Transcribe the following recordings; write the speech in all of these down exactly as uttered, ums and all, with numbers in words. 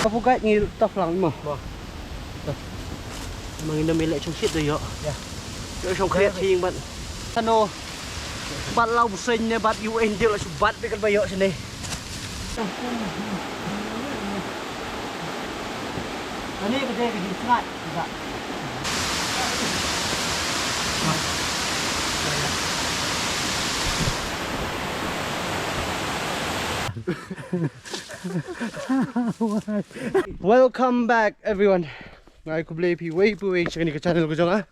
Ka phu guide ngi toh lang mo. Mo. Toh. Mang ina mele chung sit do yo. Ya. Yo chung kre sing bat. Ano. Bat lau buseng ne bat U N dia la subat bikan bayo sini. Ani ka dei ka jingsngaid. Welcome back everyone. Ngai khublei phi wei phi wei sha kane ka channel ka jong nga.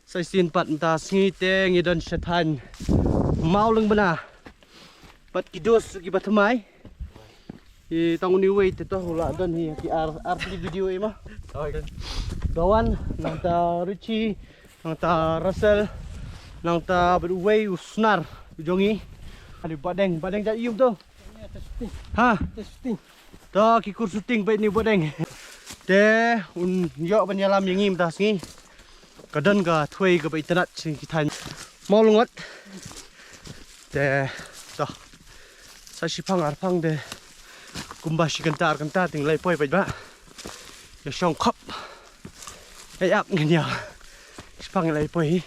Sa shisien pat mynta sngi te ngi don sha thaiñ Mawlyngbna. Pat ki dos ki ba thymmai. Ki tang uni wei te to la don hi ki ar ar video ema. Dawan nangta Richie nangta Russell nangta bad uwei u Snar u jong ngi. Ali badeng badeng ja ium to. Ha. To ki kur shooting bad ni badeng. Te un yo ban yalam ïa ngi mynta sngi. Ka don ka thwei ka ba itynnad sha ki thaiñ Mawlyngot. Te to sa shiphang arphang te kumba shi kynta ar kynta ting lai poi peit ba ïa shong khop. Ïa ap ngin ïa shiphang lai poi hi.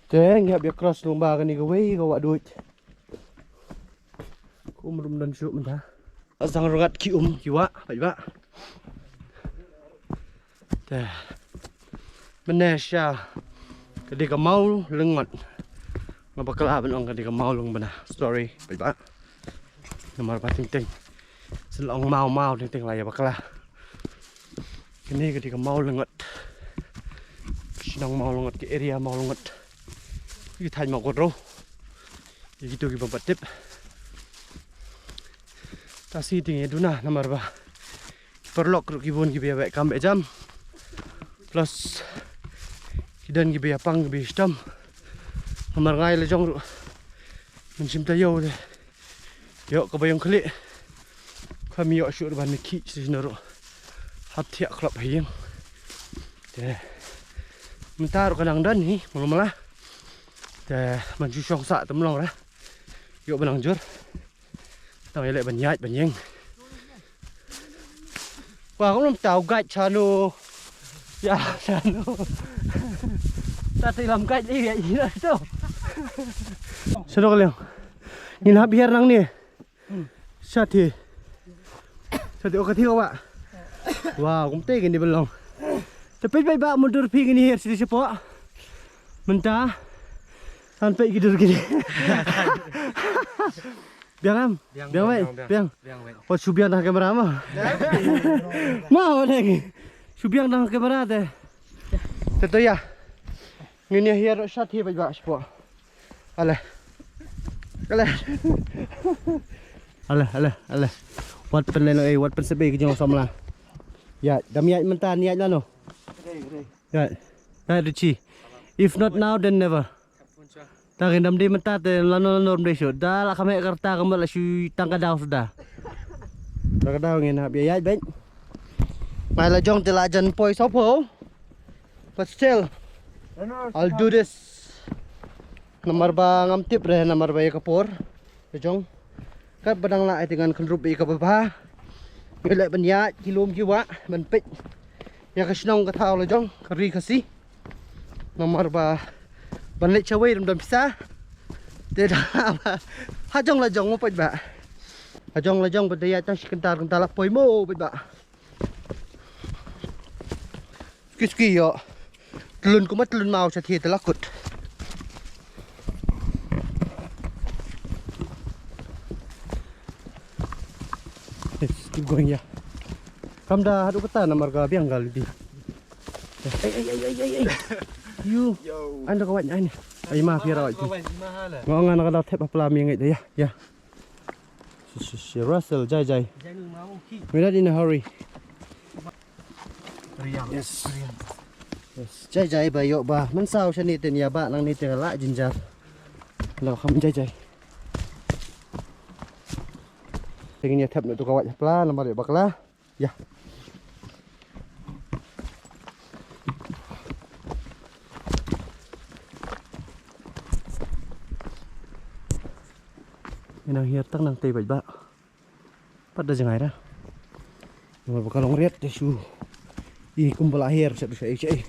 Te ngi hap ïa cross lyngba kane kawei ka wah duid. Kum rum don shuh mynta. Azang rungat ki um ki wah peit ba. Te. Mynne sha ka dei ka Mawlyngot. Nga bakla ban ong ka dei ka Mawlyngbna. Sorry peit ba. Namar ba teng teng. Shen la ong maw maw teng teng la ïa bakla. Kane ka dei ka Mawlyngot. Shnong Mawlyngot ka area Mawlyngot. Ki thaiñ Mawkynrew. Ïa kito ki bym pat tip. Ta shi teng ïa duna namar ba ki paralok ruh ki bun ki ba ïa beh kam beh jam. Plus ki don ki ba ïa pang ki ba ïa shitom. Namar ngai la jong ruh. Ngan shim taïew te ïoh ka ba ïong khlieh. Kham ïoh shuh ruh ban khih shisha ruh. Hap thiah khlop ha ïing. Te mynta ruh ka nang don hi mala mala. Te man shu shong sah te mlong ra. Ïoh ba nang jur. Tang ïaleh ban ïaid ban ïeng. Wa ngam tau guide chano. Ya chano. Ta te lam guide ïa ïa to. Chano ka liang. Ngin hap hiar nang ni. Sha thi. Sha thi o ka thi ka wa. Wa ngam te kini belong. Te peit bai ba mundur phi kini hiar sidi shapoh. Mynta. San peit ki dur kini. Biang am? Biang, biang, biang, biang, biang. Biang, biang. Wat shu biang tang kamera ma. Ma wat lagi. Shu biang tang kamera te. Te to ïa. Ngin ïa hiar sha thi bad ba shu. Ale. Ale. Ale, ale, ale. Wat pen leno eh, wat pen sebe ki jong samla. Ïa, dam ïa mynta ni ïa lano. Ïa. Ïa Richie. If not now then never. Ta ngin dam dei mynta te lano lano rum dei shu. Da la kham heh karta kam la shu tang ka daw suda. Tang ka daw ngin hap ïaid beit. Ngai la jong te la jan poi sopho. But still, I'll do this. Namar ba ngam tip re namar ba ïa ka por. Te jong kat ba dang la ai te ngan kynrup ïa ka ba bha. Ngi leh ban ïaid ki lum ki wah ban peit ïa ka shnong ka thaw la jong ka ri Khasi. Namar ba ban leit shawei rum dam pisa. Te da ba ha jong la jong mo peit ba. Ha jong la jong ba da ïaid tang shi kynta kynta la poi mo peit ba. Ski ski ïoh. Tlun kumba tlun maw sha thied te la kut. Let's keep going, yeah. Kam da haduh kata namar ka biang kali di. Ei ei ei ei ei. Yu. Anda ka wait ni. Ai ma phi rawat. Ngo ngan ka da thep pla mi ngai ya. Ya. Russell, jai jai. We're not in a hurry. Yes. Yes. Jai jai ba ïoh ba. Man saw shani ten ïa ba nang ni ten la jinjar. Lo kham jai jai. Tengin ïa thep na tu ka wait pla namar ïa bakla. Ya. Nang hiar tang nang tei bad ba. Pat da jngai da. Namar ba ka long riat te shu. I kum ba la hiar sha du sha i sha i.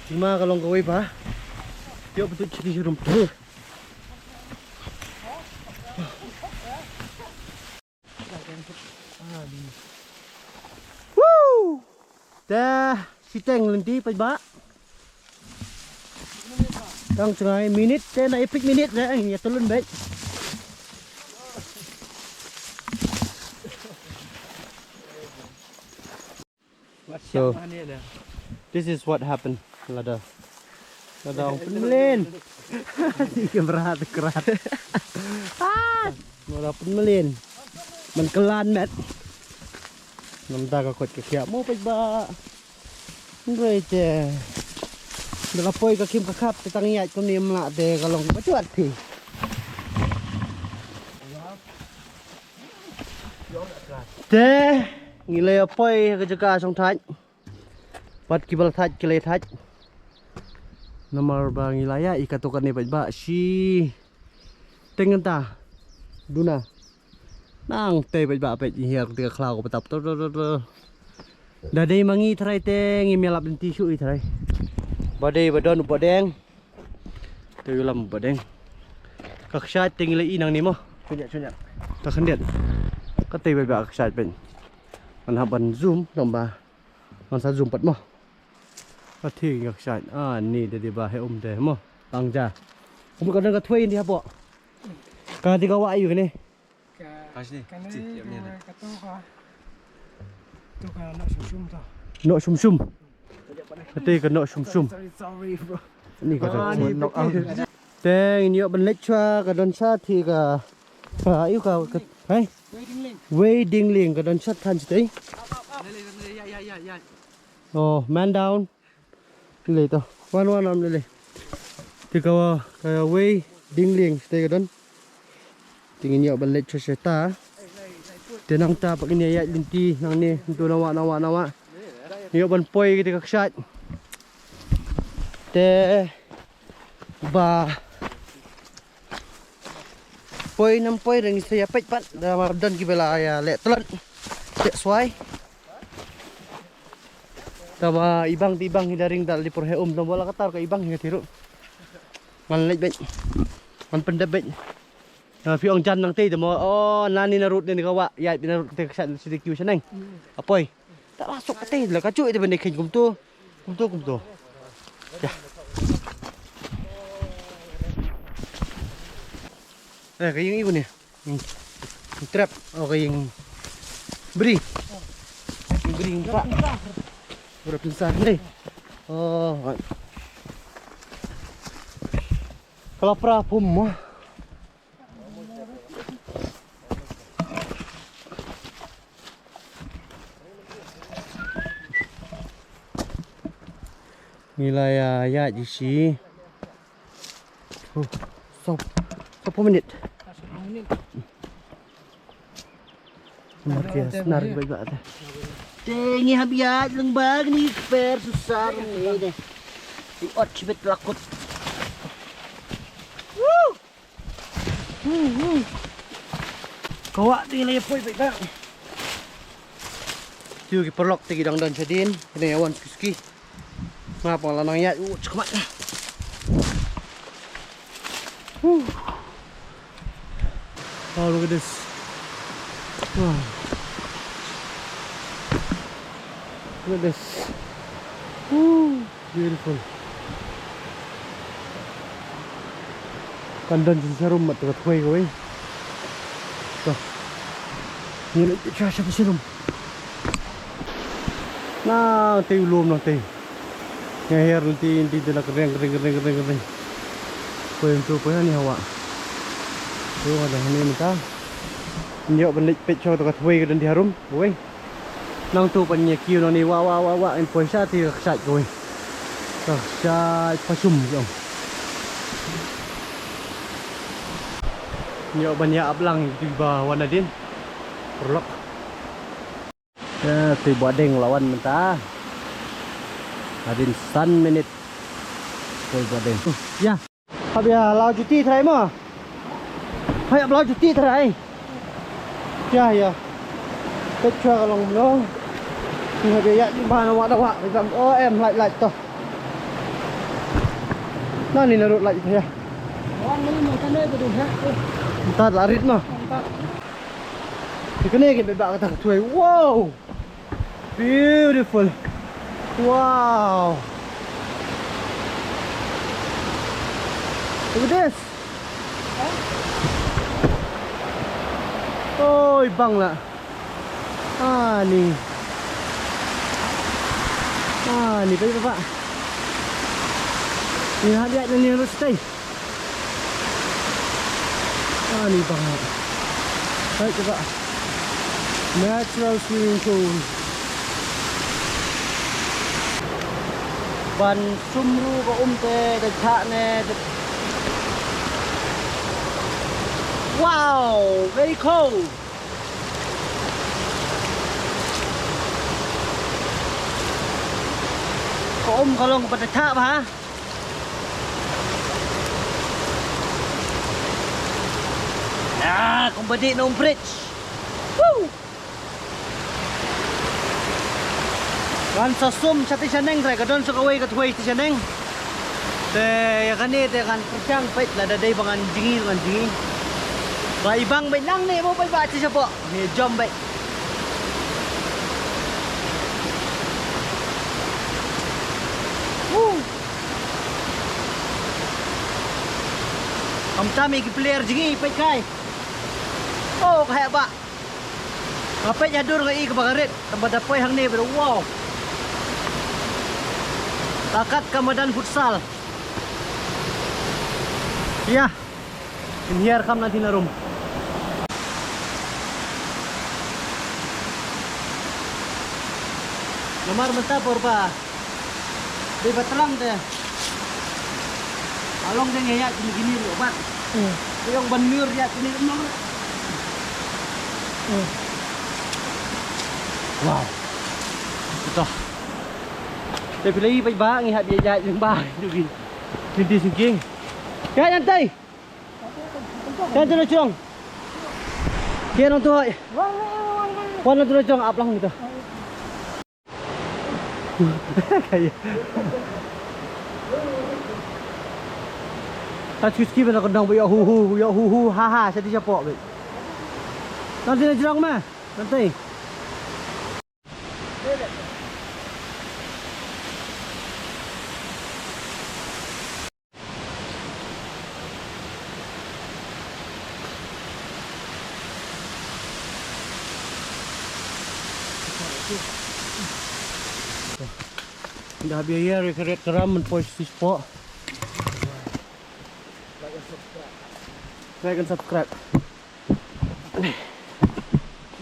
Tima ka long kawei ba. Yo betul citi sha rum tu. Woo! Te siteng lenti paj ba. Tang jngai minit te na ipik minit te ya tulun bek. So, this is what happened. Lada. Lada ong pynmlien. Di kamera te krat. Ah, lada pynmlien. Man kelan met. Namta ka kot ka kiak mo paj ba. Nrei te. Nda la poi ka kim ka khap te tang ïaid kumne mla te ka long ba chuat phi. Te ngi la ïa poi ha ka jaka shong thait. Bad ki ba la thait ki la thait. Namar ba ngi la ïa i kato kane bad ba shi teng kynta duna. Nang tei bad ba peit i hiar te ka khlaw ka patap to to to to. Da dei ma ngi tharai te ngi ïalap lynti shuh i tharai. Ba dei ba don u ba deng. Te u lam ba deng. Ka kshaid te ngi la i nangne mo. Shunya shunya. Ka khyndiat. Ka tei bad ba ka kshaid peit. Ngan hap ban zoom nang ba. Ngan sa zoom pat mo. Ka thik ka kshaid. Ah, ni da dei ba he um te mo. Tang ja. Kum ka don ka thwei ni hapoh. Ka dei ka wah aïu kane. Ka, ka sini. Kane ka, ka to ka. To ka nok shum shum to. Nok shum shum. Ka te ka nok shum shum. Sorry, sorry, bro. Ni ka to. Ah, ni nok. Te ngin ïoh ban leit shuwa ka don sha te ka. Ka aïu ka, ka, hai? Wei Ding Ling. Wei Ding Ling ka don sha than sha te. Up, up, up. Lele, lele, ya, ya, ya, ya. Oh, man down. Lele to. Wan wan am lele. Te ka wa, ka Wei Ding Ling sha te ka don. Te ngin ïoh ban leit shuwa sha ta. Te nangta pat ngin ïa ïaid lynti nangne, ntu na wah, na wah, na wah. Ngin ïoh ban poi kita ka kshaid. Te ba poi nam poi dang sa ïa peit pat da mar don ki ba la ïa leh tlot. That's why. Taba ibang ti ibang hi da ring da li por he um taba la katar ka ibang hi ka tiru. Ngan leit beit. Ngan pyndep beit. Na phi ong jan nang tei tama oh nani na rut ni ka wa ya na rut te ka shan sidi kiu shaneng. Apoi. Ta la sok ka tei la ka chu ite bane khin kumtu. Kumtu kumtu. Ya. Eh ka ing ibu ni. Ing trap oh ka ing bri. Ing bri ing trap. Bri pinsar ni. Oh. Kalapra pum mo. Ngi la ïa ïaid shi. Oh, saw, saw phew minit. Mar ke snar bad ba te. Te ngi hap ïaid lang bad ngi kper susar ni de. Ngi ot shibit lakut. Woo! Ka wah te ngi la ïa poi bad ba. Te ki paralok te ki dang don shadien, kine ïa wan suki suki. Nga pang la nang ïaid, uh, check mat. Woo. Wow, look at this. Wow. Look at this. Woo. Beautiful. Kan don sha rum mat ka thwei kawei. To. Ngi leit sha sha rum. Nang tei u lum nang tei. Nga hiar lynti lynti te la kyreng kyreng kyreng kyreng kyreng. Poi ntu poi hani hawa. Tu nga dah ni mynta. Ngi ïoh ban leit peit sha ka thwei ka don di harum. Wei. Nangtu pat ngi ïa kiew nangne wah wah wah wah in poi sha te ka kshaid kawei. Ka kshaid pashum jong. Ngi ïoh ban ïa ap lang ïa ki ba wan nadien. Paralok. Ïa, te Bah Deng la wan mynta. Hadien san minit. Te Bah Deng. Ïa. Hap ïa law juti trai mo. Hap ïa law juti trai. Ïa, ïa. Peit shuwa ka long mo. Hap ïa ïaid ba na wah da wah. Peit lang. Oh, em, lait, lait to. Nani na rud lait ïa. Wan ni mo, tane ko dum ha. Mynta la rit mo. Mynta. Kane kane ba kata ka thwei. Wow. Beautiful. Wow. Look at this. Oi, bang la. Ani. Ani, peit, peit, peit. Ni hap ïaid na ni rud stay. Ani bang. Hai, cuba. Natural swimming pool. Ban sum ruh ka um te, te thah ne, te. Wow, very cool. Ka um ka long kaba thah bha. Ah, kumba dih na um fridge. Woo! Ngan sa sum shatei shaneng, trai ka don sa kawei ka thwei shatei shaneng. Te ïa kane te ngan pyrshang peit lada dei ba ngan jngi ngan jngi. Ba i bang beit nangne mo, peit ba sha shapoh. Ngi jam beit. Woo. Khamtam ïa ki player jngi peit kai. Oh, ka heh bah. Nga peit ha dur nga i kaba ka rit, tang ba da poi hangne ba da, wow. Ka kat ka madan futsal. Ïa. Shu hiar kham nanti na rum. Namar mynta por ba dei ba tlang te. Ka long dei ïa kine kine ruh ban. Hmm. Te ïong ban mur ïa kine ruh. Hmm. Wow. Betul. Te phi la i peit ba ngi hap ïa ïa lyngba. Ngi di sngewsih. Ïa, nyantai. Ïa, tu na jrong. Ïa, nang tu. Wan nang tu na jrong, ap lang gitu. Kaya. Ta shu skip na ka dang ba ïa hu hu, ïa hu hu, ha ha, sha ti sha poh beit. Nanti na jrong ma, nanti. Ynda hap ïa ïa ri ka rit ka ram, men poi sha spot. Like and subscribe.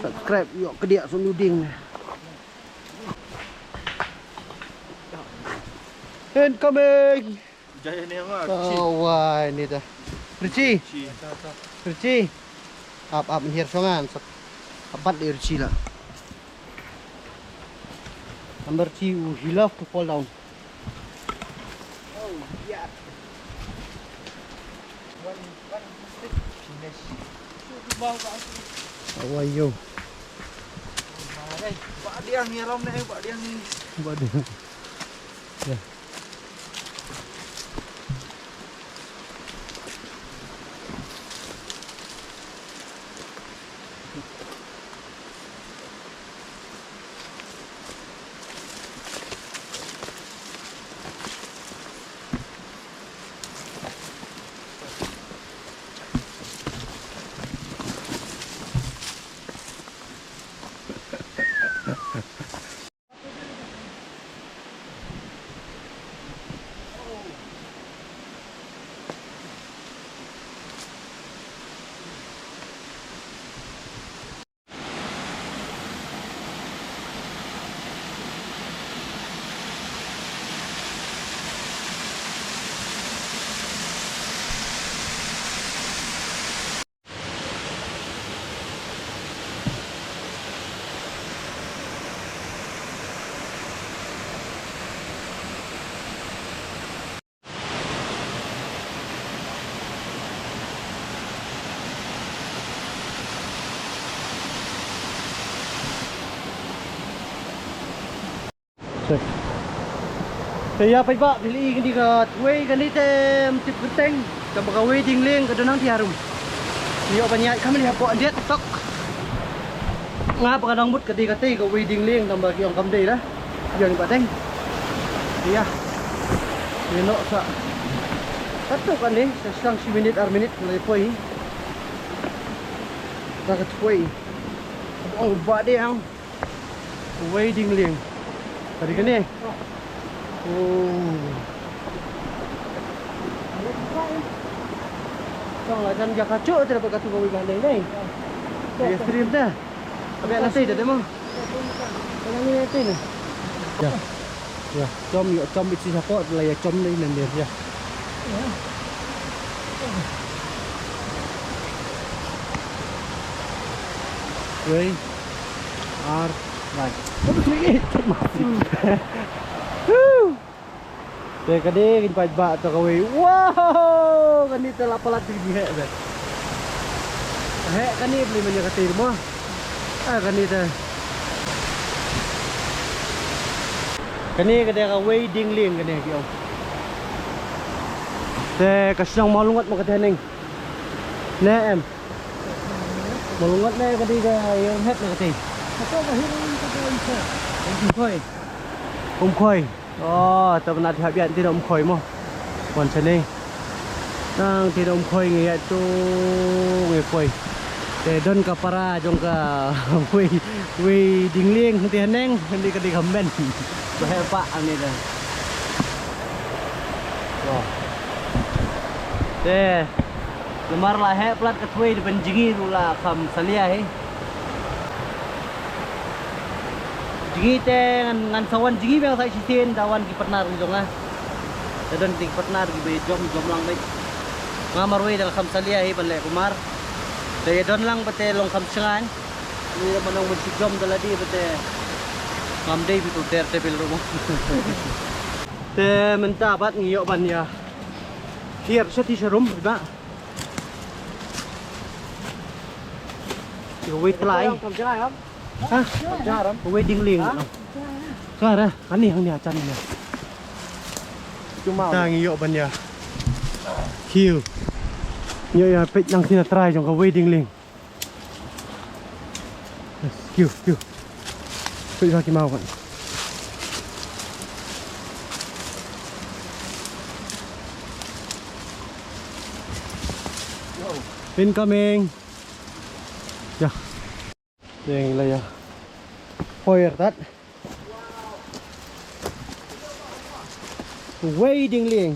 Subscribe, ïoh kadiah sum u ding. Incoming. Jaya ni apa? Oh, wah, ini dah. Richie. Richie. Richie. Ap, ap, here songan. Sep-, apat di Richie lah. Number two, he love to fall down. Oh, yeah. One, one, finish. How are you? Ba diang ni ram ni, ba diang ni. Ba diang. Ya. Te ïa paidbah, phi la i kane ka thwei kane te ym tip kyrteng, tang ba ka wei Dinglieng ka don hangtei harum. Ïoh ban ïaid kham lei hapoh yndiat tok. Nga ba ka dang mut ka dei katei ka wei Dinglieng, tang ba ki ong kam dei la. Ïa ni ba deng. Ïa. Ïa noh sa. Katto katne, sa shang shi minit ar minit la ïa poi. Ka thwei. Ong ba dei ang. Wei Dinglieng. Tadi kane. Oh. Tong la jan ja ka chu te dapat katu wei gandeng dei. Dei stream te. Abi la tei te mo. Tengah ni tei ni. Ya. Ya, chom ïoh chom bit sha pok la ïa chom dei nan dei ya. Wei. Ar. Bai. Woo! Te kane kin paidbah to kawei. Wow! Kane te la palat te ki heh te. Heh kane beli manya kate mo. Ah, kane te. Kane kate kawei Dinglieng kane ki ong. Te ka shnong Mawlyngot mo kate neng. Ne em. Mawlyngot ne kate ka ïong het ne kate. Kate ka hin kate ka. Umkhoi. Umkhoi. Oh, te bynta hap ïaid te Umkhoi mo. Wan shane. Nang te Umkhoi ngi ïaid tu ngi poi. Te don ka para jong ka wei, wei Dinglieng te haneng, ni ka dei ka men. Ba heh ba ani da. Wah. Te namar la heh palat ka thwei da ban jngi ruh la kham salia hi. Jngi te ngan, ngan sa wan jngi biang sa shisien da wan ki partner ki jong nga. Da don ki partner ki ba jom, jom lang beit. Nga marwei da kham salia hi ban leh kumar. Da ïa don lang ba te long kham shngaiñ. Ni da manong ban shu jom da lade ba te ngam dei beit u ter te bil ruh. Te mynta pat ngi ïoh ban ïa hiar sha ti sharum ba. Wei tlai. Ha? Wei Dinglieng. Ha? Kara, ani hang ni achan ni. Cuma ta ngi ïoh ban ïa. Hiu. Ïoh ïa peit nang sina trai jong ka wei Dinglieng. Yes, kiu, kiu. Peit ba ki mau kan. Incoming. Ya. Ding la ya. Hoyer tat. Wei Dinglieng.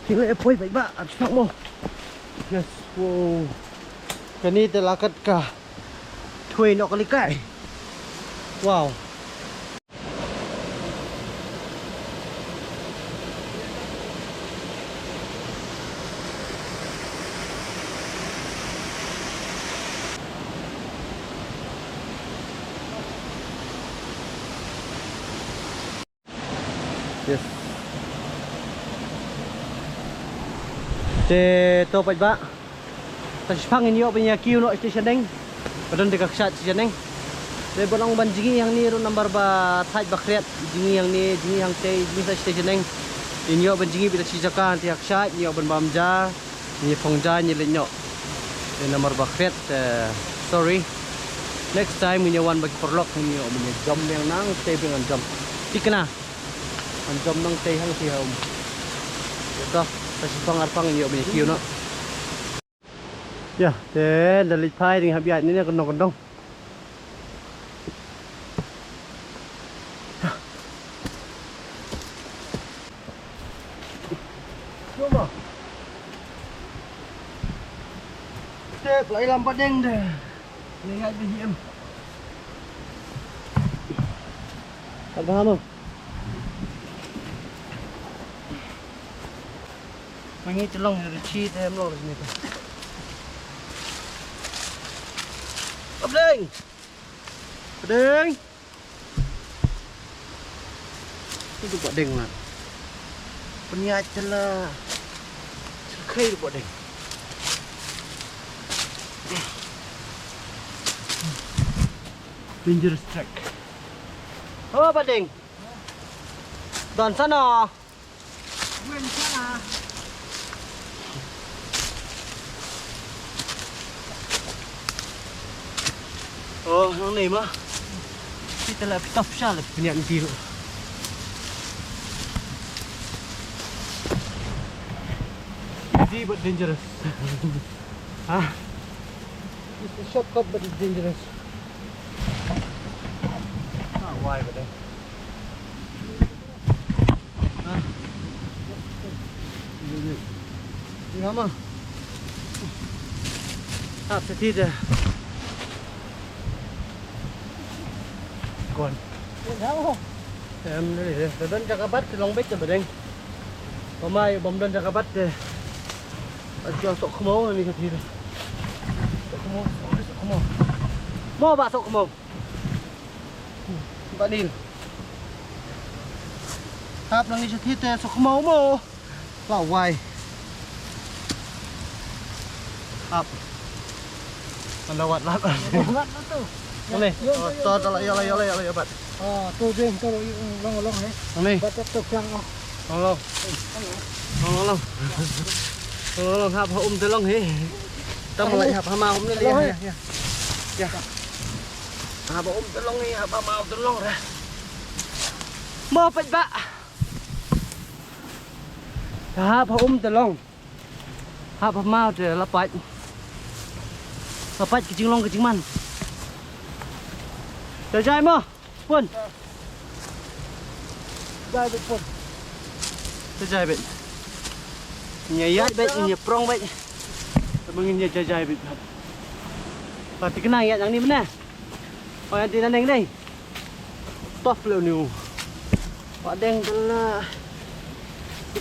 Kile poi bai ba at snak mo. Yes, wow. Kani te lakat ka. Thui nok likai. Wow. Yes. Te to paidbah. Sa shiphang ngin ïoh ban ïa kiew noh sha shaneng. Ba don te ka kshaid sha shaneng. Te ba long ban jngi hangne ruh namar ba thait ba khriat. Jngi hangne, jngi hangtei, jngi sa sha shaneng. Ngin ïoh ban jngi beit sha jaka te ka kshaid, ngin ïoh ban bam ja. Ngin phong ja, ngin leit noh. Te namar ba khriat, eh, sorry. Next time ngin ïa wan bad ki paralok, ngin ïoh ban ïa jump biang nangtei biang ngan jump. Thikna. Ngan jump nangtei hangtei ha um. Te to, sa shiphang arphang ngin ïoh ban ïa kiew noh. Ïa, te da leit phai ding hap ïaid ne ne kyndong kyndong. Cuma. Tep lai lam padeng de. Ni ngai bi hiem. Kat ba mo. Mangi telong ni ruchi te mlo ni. Padeng. Padeng. Itu padeng lah. Peniat celah. Sekai padeng. Dangerous track. Oh, Bah Deng. Don sano. Oh, nangne ma. Kita la pitop sha la pynïap nti ruh. Easy but dangerous. Ha? It's a shortcut but it's dangerous. Ah, why but then? Ha? Ïa ma. Hap sa ti da. Kon. Em, da don jaka bat te long beit te Bah Deng. Ba ma ïa bym don jaka bat te. Aja sok khmo ni ka ti da. Sok khmo, sok khmo. Mo ba sok khmo. Ba ni. Hap lang ni sa ti te sok khmo mo. La wai. Hap. Anda wat lap. Wat lah tu. Ni. Oh, to to la ya la ya la ya la ya bat. Oh, tu ding tu long long eh. Ni. Bat tu kang oh. Long long. Long long. Long long hap ha um te long he. Tam la hap ha ma um ni ya ya. Ya. Hap ha um te long he, hap ha ma um te long re. Mo pet ba. Hap ha um te long. Hap ha maw te la pait. La pait ka jinglong ka jingman. Te jai mo. Pun. Jai beit pun. Te jai beit. Ïa ïaid beit, ïa prong beit. Te mengin ïa jai jai beit. Pati kena ïaid nang ni mena. Oh, ïa ti naneng dei. Tough leh ni u. Bah Deng tela.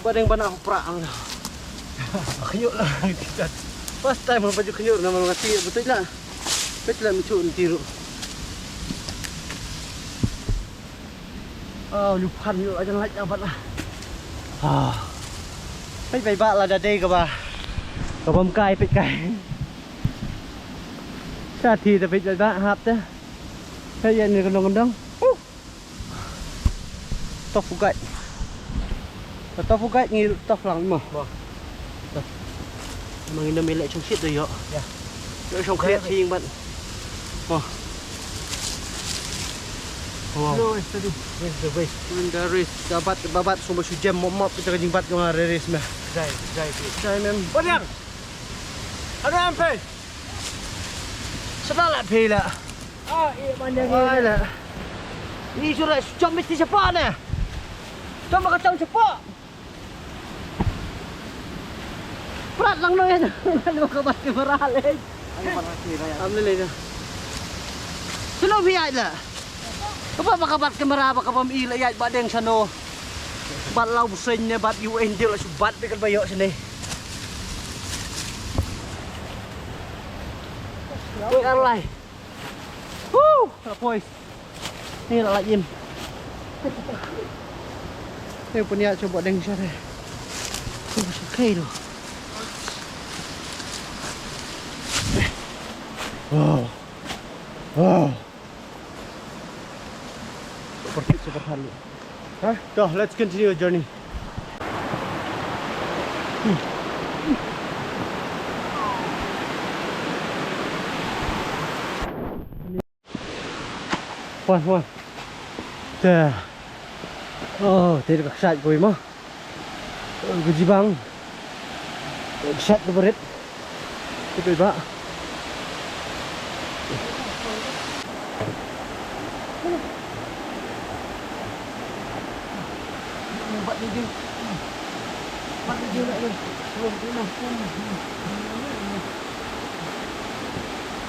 Bah Deng bana pra ang. Khñiuh la. First time ba ju khñiuh na ma nga ti betul la. Betul la mencu nti ruh. Oh, lu phan yu ajan lait abat la. Ah. Peit bai ba la da dei kaba. Kaba mkai peit kai. Sa ti da peit bai ba hap te. Peit ïa ni kendong kendong. Uh. Tough guide. Tough guide ngi tough lang mo. Mo. Tough. Mang ina mele chong shit do yo. Ya. Yo chong kriat hi bat. Mo. Wow. Slow and steady. Where's the waist? When there is babat babat sumba shu jem mop mop kita ka jingbat ka ma reris me. Jai, jai, jai. Jai mem. Banyang. Ano ang pay? Sa la phi la. Ah, eh, banyang. Ai la. Ni sura chom mesti sapa ne? Chom ka chom sapa? Prat lang no ya. Lalu ka bat kamera le. Am le le. Sino phi ai la. Kaba ba ka bat kamera ba ka bam i la ïaid ba deng sano. Bat lau busen ne bat U N dil la shu bat bi kan ba yo sini. Oi, alai. Woo! Ka poi. Ni la la im. Ni punya cuba deng sare. Cuba sukai tu. Wow. Wow. Super fit, super hard. Huh? So, let's continue the journey. Wan, wan. Te. Oh, te ka kshaid kawei mo. Ka jibang. Kshaid ka barit. Ka pei ba.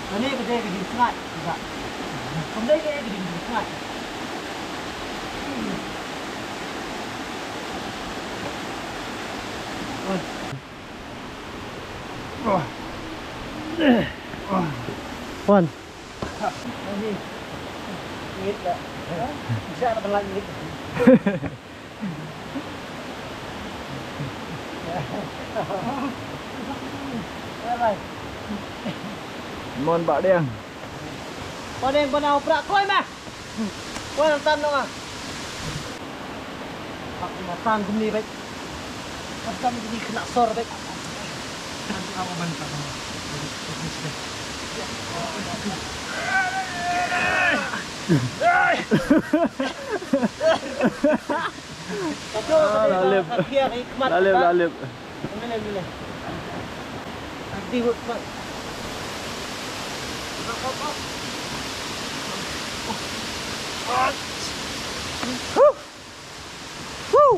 Ani ka dei ka jingsngaid. Kumdei ka dei ka jingsngaid. Wan. Ngit la. Bisa na pala ngit. Mon ba deng. Ba deng ba nau pra kloi ma. Kloi nang tan nong ah. Hap ma tan kumni bek. Hap tan kumni kena sor bek. Tan awa ban tan. Ah, lalip. Lalip, lalip. Huh. Huh.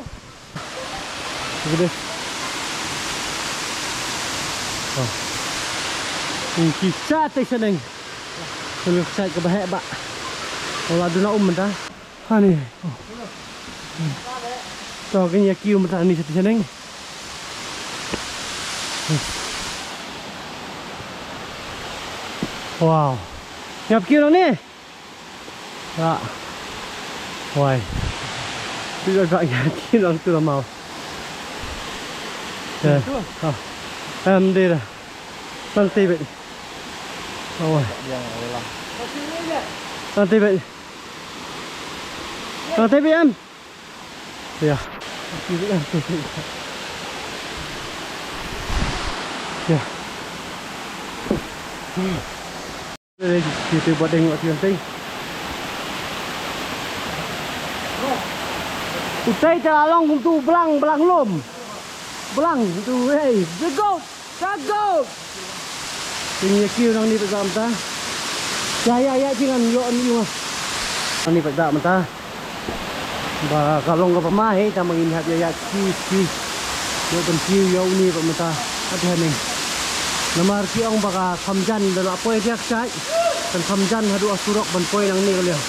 Look at this. Oh. Ki chat te shaneng. Ki chat ka ba heh ba. Wala duna um mynta. Hani. Oh. To, kin ïa kiew mynta ni sha shaneng. Wow. Ïa kiew nang ni. Ah. Wai. Phi ba ïa kiew nang tu la mau. Eh. Ah. Em, dei da. Nang tei beit. Oh, wai. Nang tei beit. Nang tei beit em. Ïa. Ïa. Ïa, ïa, ïa. Utai te la long kumtu blang, blang lum. Blang tu, hey, the goat. Ka go! Phin ïa kiew nang ni pat ba mynta. Ïa, ïa, ïa, phi ngan ïoh ni ïa. Nang ni pat ba mynta. Ba ka long kaba ma hi, tang ba ngin hap ïa, ïa, ki, ki. Ïoh ban kiew ïa uni pat mynta. Ati haneng. Namar ki ong ba ka kham jan da la poi riak shai. Kan kham jan haduh ha surok ban poi nang ni ka liang.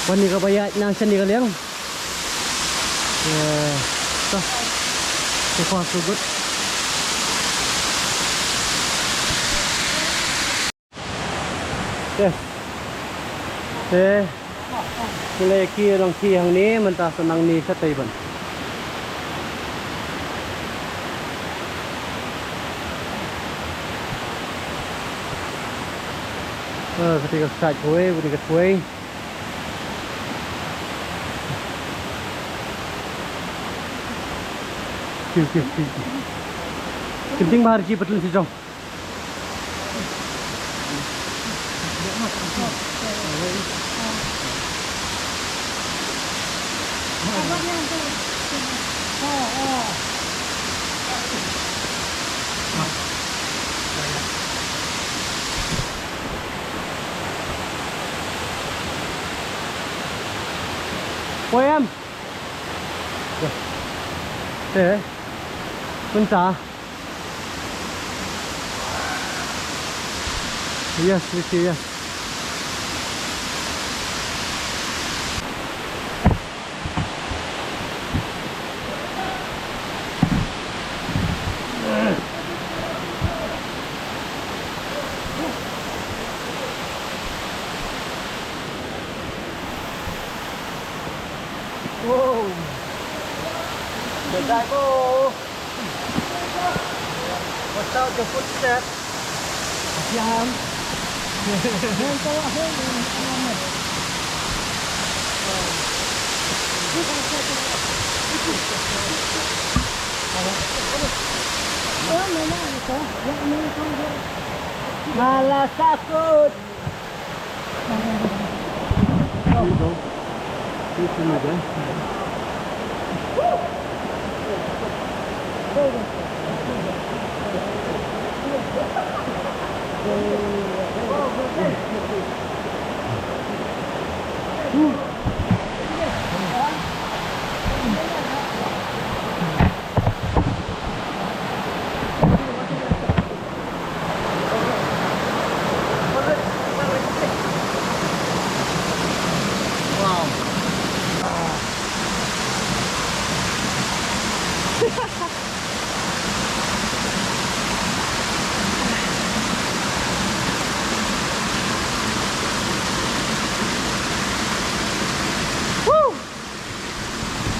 Ban ni kaba ïaid nang sha ni ka liang. Yeah. So, so far so good. Yes. Eh. Ki la kiew nang kiew hangne, mynta sa nang ni shatei ban. Eh, kati ka side kawei, kati ka kawei. Kiew, kiew, kiew, kiew. Kynting ba ha ri patlun sha jong. Poi em. Te. Mynta. Yes, Ricky, yes. Wow. Sedap, oh. Watch out your footstep. Kasihan. Malah takut.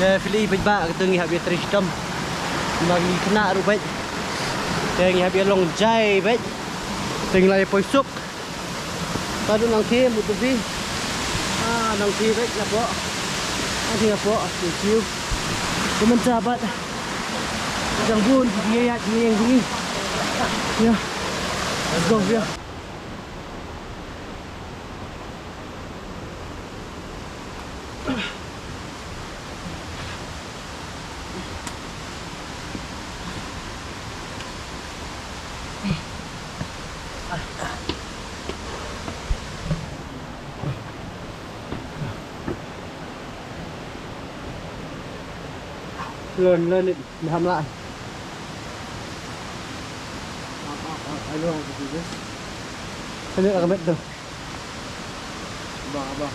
Te phi la i beit ba kata ngi hap ïa trei shitom. Ba ngi khynnah ruh beit. Te ngi hap ïa long jai beit. Te ngi la ïa poi suk. Ka dang nang thiem, mut phi. Ah, nang thiem beit na pdeng. Ah, thiem na pdeng. Thank you. Kumne sa pat. Jang bun, thiem ïa, thiem ïa, thiem. Yeah. Let's go, yeah. Lon, lon, it, maham lah. I don't want to do this. Sini, akan itu. Abang, abang.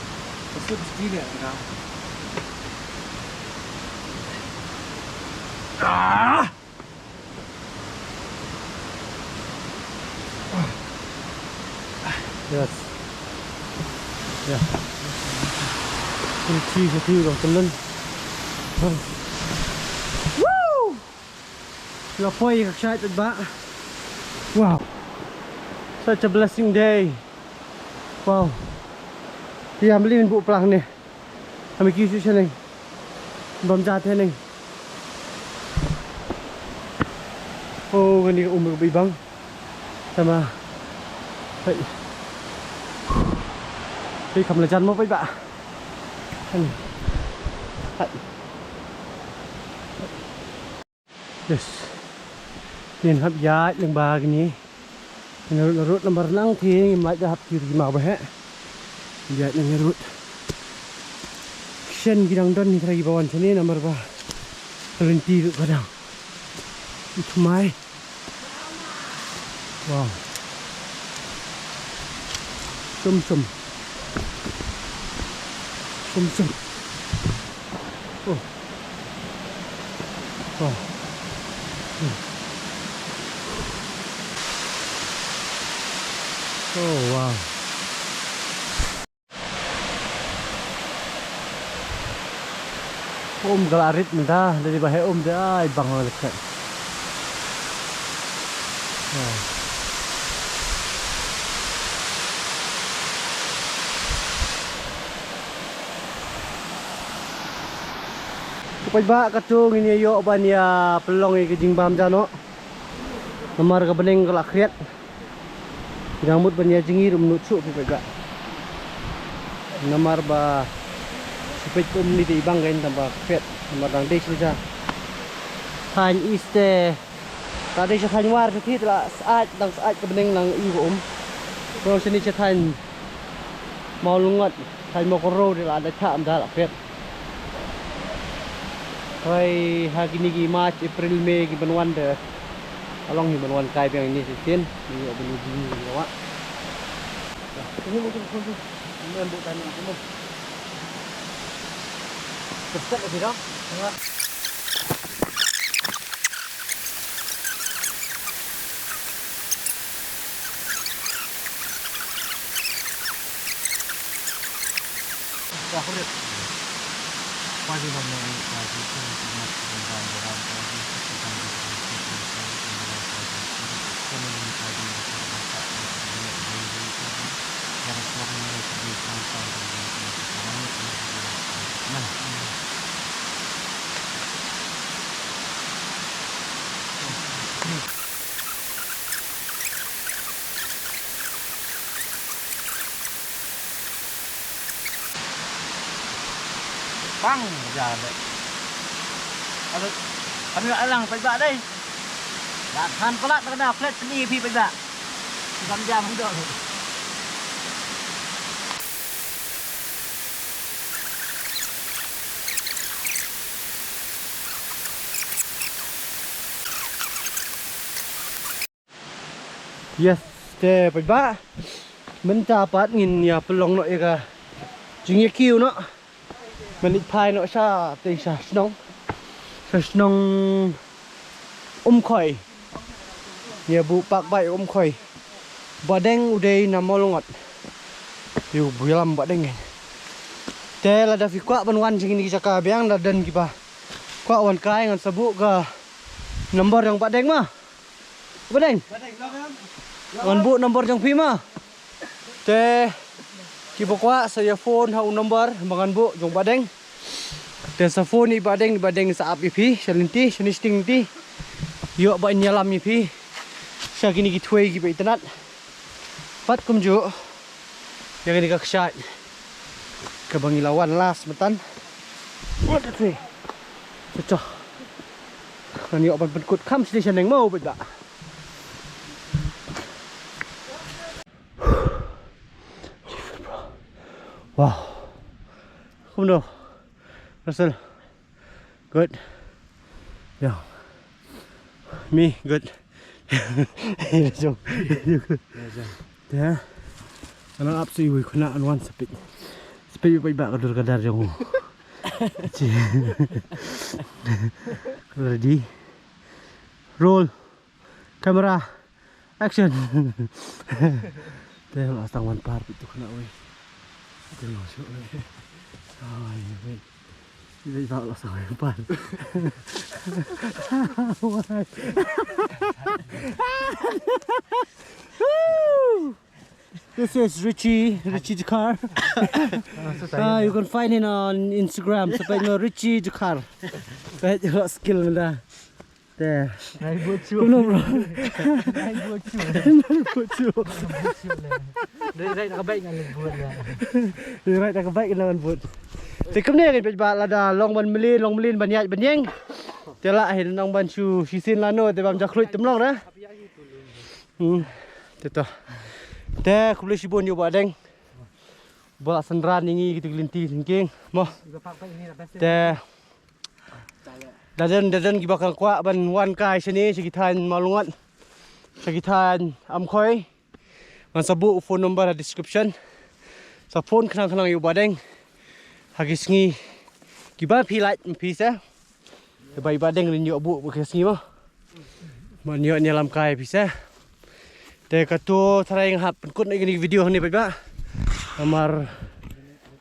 Pasti, pasti ni, abang. Ah! Yes. Yeah. Kum chi sa tiu dong telen. Woo! La poi ka kshaid ba. Wow. Such a blessing day. Wow. Ïa mlin bu plang ni. Ami ki su shaneng. Bam jat haneng. Oh, kani ka um ka bibang. Tama. Hai. Hai, kam la jan mo paidbah. Hai. Hai. Yes. Ngin hap ïaid lyngba kine. Ngin rut, rut namar nang thie ngim lah da hap kiew ki maw bha. Ïaid lyngba rut. Shen ki dang don ki trai ki ba wan shane namar ba ka lynti ruh ka dang. Ïa thymmai. Wow. Shum shum. Shum shum. Oh. Oh. Hmm. Oh, wow. Um ka la rit mynta, da dei ba heh um te ai bang la khet. Ko paidbah, katto ngin ïa ïoh ban ïa pynlong ïa ka jingbam ja noh. Namar ka bneng ka la khriat. Ki dang mut ban ïa jingïaid um nud shuh phi paidbah. Namar ba shu peit kum ni te i bang kein tang ba khriat. Namar dang dei shu ja. Thaiñ East te. Ka dei sha thaiñ War sha thied la syaid, dang syaid ka bneng lang ïa ka um. Ko shane sha thaiñ Mawlyngot, thaiñ Mawkyrwat te la da chah ym da la khriat. Hoi ha kine ki March, April, May ki ban wan te. Ka long hi ban wan kai biang ine shisien. Ni ïoh ban ïa jingïaid ïa ka wah. Ni mo tu, tu, tu. Ni mo tu, tu. Terus tak lagi dah. Bang ja deh. Aduh, kami alang paidbah deh. Dah than palat kena flat sini phi paidbah. Bang ja mudok. Yes, te paidbah. Mynta pat ngin ïa pynlong noh ïa ka jingïakiew noh. Mynta phai noh sha te sha shnong. Sha shnong Umkhoi. Ïa buh pak bai Umkhoi. Badeng u dei na Mawlyngot. Ïa u builam badeng. Te lada phi kwah ban wan jingin ki jaka biang da don kiba kwah wan kai ngan sa buh ka number jong badeng ma. Badeng. Ngan buh number jong phi ma. Te kiba kwah sa ïa phone ha u number ba ngan buh jong Bah Deng. Te sa phone ïa Bah Deng, Bah Deng sa ap ïa phi sha lynti, sha lynti. Ïoh ban ïalam ïa phi sha kine ki thwei kiba itynnat. Pat kumjuh ïa kane ka kshaid kaba ngi la wan last mynta. One, two, three. Pecah. Ngan ïoh ban pynkut kham sha shaneng mo, bad ba. Wow. Kumno, Russell? Good. Yeah. Me, good. Jong. Yeah. Ana ap sui wui khuna an wan sapit. Sapit pai ba ka dur ka dar jong. Ready. Roll. Camera. Action. Te la stang wan par pit tu khana wei. Te lo shu wei. Ai wei. Wei ba la stang wan par. This is Richie, Richie Jakar. Ah, you can find him on Instagram. So, no, Richie Jakar. But you got skill in that. Te. Nai buat chu. Kumno, bro? Nai buat chu. Nai buat chu. Buat chu le. Dei rai na ka bike ngan buat le. Dei rai na ka bike ngan buat. Te kumne ngin peit ba lada long ban mlien, long mlien ban ïaid ban ïeng. Te lah hin nang ban shu shisien lano te bam jakhluit te mlong re. Hmm. Te to. Te khublei shibun ïa u Bah Deng ba la synran ïa ngi kito ki lynti lyngkeng. Mo. Te da don, da don kiba kwah ban wan kai shane sha ki thaiñ Mawlyngot, sha ki thaiñ Amkhoi. Ngan sa buh u phone number ha description. Sa phone khnang khnang ïa u Bah Deng ha ki sngi kiba phi lait phi sa. Te ba i Bah Deng rin ïoh buh ba ki sngi mo. Ban ïoh ïalam kai phi sa. Te kato tharai nga hap pynkut ïa kane ka video hangne paidbah. Namar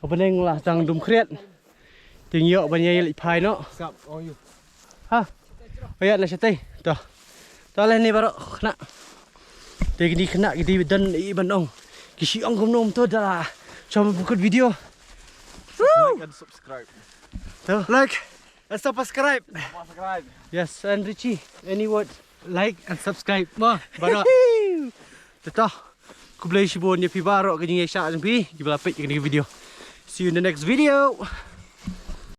ka bneng la tang dum khriat. Te ngi ïoh ban ïa leit phai noh. Sap, ong ïa. Ha. Ïa na shatei. To. To leh ni baroh khynnah. Te kine khynnah ki dei ban ong. Ki shu ong kumno to da la. Shong pynkut video. Like and subscribe. To. Like and subscribe. Subscribe. Yes, and Richie, any word? Like and subscribe. Mo, baroh. Te to. Khublei shibun ïa phi baroh ka jingïaishah jong phi kiba la peit ïa kane ka video. See you in the next video.